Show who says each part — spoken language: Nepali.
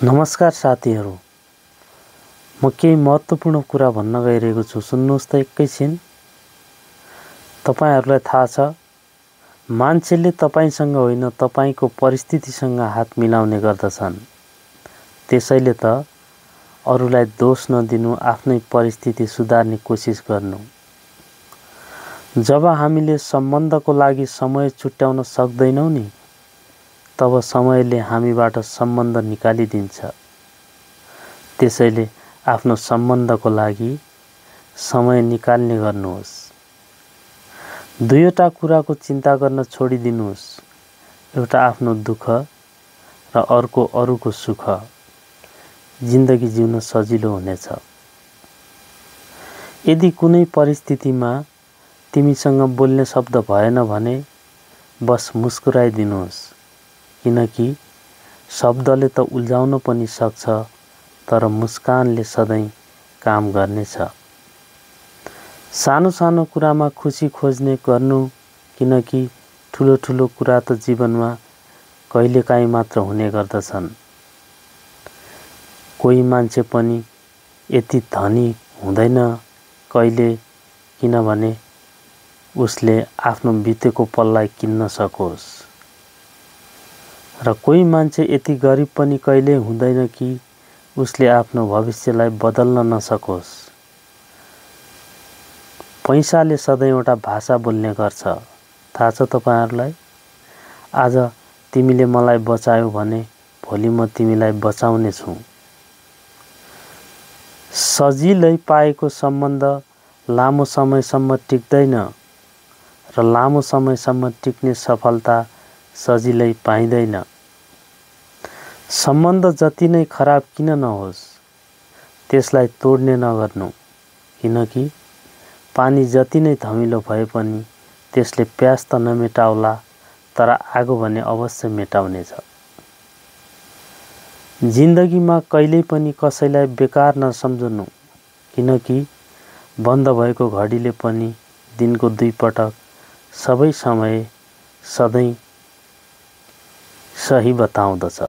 Speaker 1: नमस्कार साथीहरू, म केही महत्त्वपूर्ण कुरा भन्न गइरहेको छु। सुन्नुहोस् त एकैछिन। तपाईहरुलाई थाहा छ, मान्छेले तपाईसँग होइन तपाईको परिस्थितिसँग हात मिलाउने गर्दछन्। त्यसैले त अरूलाई दोष नदिनु, आफ्नै परिस्थिति सुधार्ने कोसिस गर्नु। जब हामीले सम्बन्धको लागि समय छुट्याउन सक्दैनौं नि, तब समयले हामीबाट सम्बन्ध निकालिदिन्छ। त्यसैले आफ्नो सम्बन्धको लागि समय निकाल्ने गर्नुहोस्। दुईवटा कुराको चिन्ता गर्न छोडिदिनुहोस्। एउटा आफ्नो दुःख र अर्को अरूको सुख। जिन्दगी जिउन सजिलो हुनेछ। यदि कुनै परिस्थितिमा तिमीसँग बोल्ने शब्द भएन भने बस मुस्कुराइदिनुहोस्, किनकि शब्दले त उल्झाउन पनि सक्छ, तर मुस्कानले सधैँ काम गर्नेछ। सानो सानो कुरामा खुसी खोज्ने गर्नु, किनकि ठुलो ठुलो कुरा त जीवनमा कहिलेकाहीँ मात्र हुने गर्दछन्। कोही मान्छे पनि यति धनी हुँदैन कहिले, किनभने उसले आफ्नो बितेको पललाई किन्न सकोस्। र कोही मान्छे यति गरिब पनि कहिले हुँदैन कि उसले आफ्नो भविष्यलाई बदल्न नसकोस्। पैसाले सधैँ एउटा भाषा बोल्ने गर्छ, थाहा छ तपाईहरुलाई? आज तिमीले मलाई बचायौ भने भोलि म तिमीलाई बचाउने छु। सजिलै पाएको सम्बन्ध लामो समयसम्म टिक्दैन र लामो समयसम्म टिक्ने सफलता सजिलै पाइँदैन। सम्बन्ध जति नै खराब किन नहोस्, त्यसलाई तोड्ने नगर्नु, किनकि पानी जति नै धमिलो भए पनि त्यसले प्यास त नमेटाउला, तर आगो भने अवश्य मेटाउनेछ। जिन्दगीमा कहिल्यै पनि कसैलाई बेकार नसम्झनु, किनकि बन्द भएको घडीले पनि दिनको 2 पटक सबै समय सधैँ सही बताउँदछ।